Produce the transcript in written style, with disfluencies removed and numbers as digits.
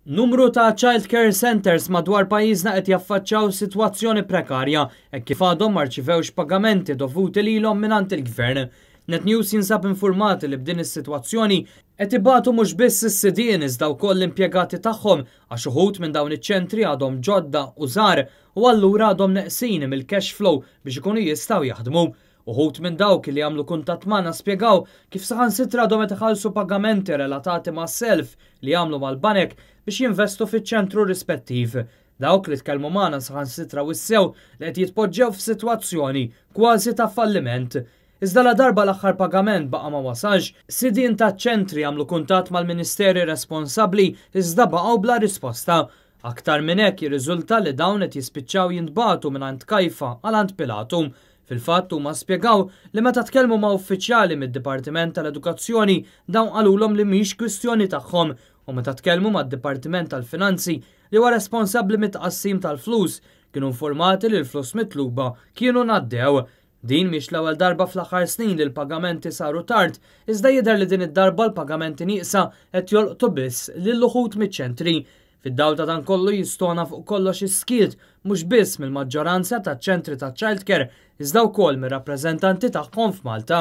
Numru ta' child care centers madwar pajjiżna qed jaffaċċaw sitwazzjoni prekarja hekk kif għadhom ma rċivewx pagamenti dovuti lilhom mingħand il-Gvern. Net News jinsab informati li b'din is-sitwazzjoni qed ibatu mhux biss is-sidien iżda wkoll l-impjegati tagħhom, għax uħud minn dawn iċ-ċentri għadhom ġodda u żgħar u allura għadhom neqsin mill-cash flow biex ikunu jistgħu jaħdmu. Uħud minn dawk li għamlu kuntatt magħna spjegaw kif saħansitra għadhom qed iħallsu pagamenti relatati ma' self li għamlu mal-banek biex jinvestu fiċ-ċentru rispettiv. Dawk li tkellmu magħna saħansitra wissew li qed jitpoġġew f'sitwazzjoni kważi ta' falliment. Iżda la darba l-aħħar pagament baqa' ma wasalx, sidien ta' ċentri għamlu kuntatt mal-ministeri responsabbli iżda baqgħu bla risposta. Aktar minn hekk, jirriżulta li dawn qed jispiċċaw jintbagħtu minn għand Kajfa għal għand Pilatu. Fil-fatt, huma spjegaw li meta tkellmu ma' uffiċjali mid-Dipartiment tal-Edukazzjoni, dawn qalulhom li mhix kwistjoni tagħhom, u meta tkellmu mad-Dipartiment tal-Finanzi, li huwa responsabbli mit-tqassim tal-flus, kienu informati li l-flus mitluba kienu ngħaddew. Din mhix l-ewwel darba fl-aħħar snin li l-pagamenti saru tard, iżda jidher li din id-darba l-pagamenti nieqsa qed jolqtu biss lil uħud miċ-ċentri. Fid-dawl ta' dan kollu, jistona fuq kollox is-skiet mhux biss mill-maġġoranza ta' ċentri ta' childcare iżda wkoll mir-rappreżentanti tagħhom f'Malta.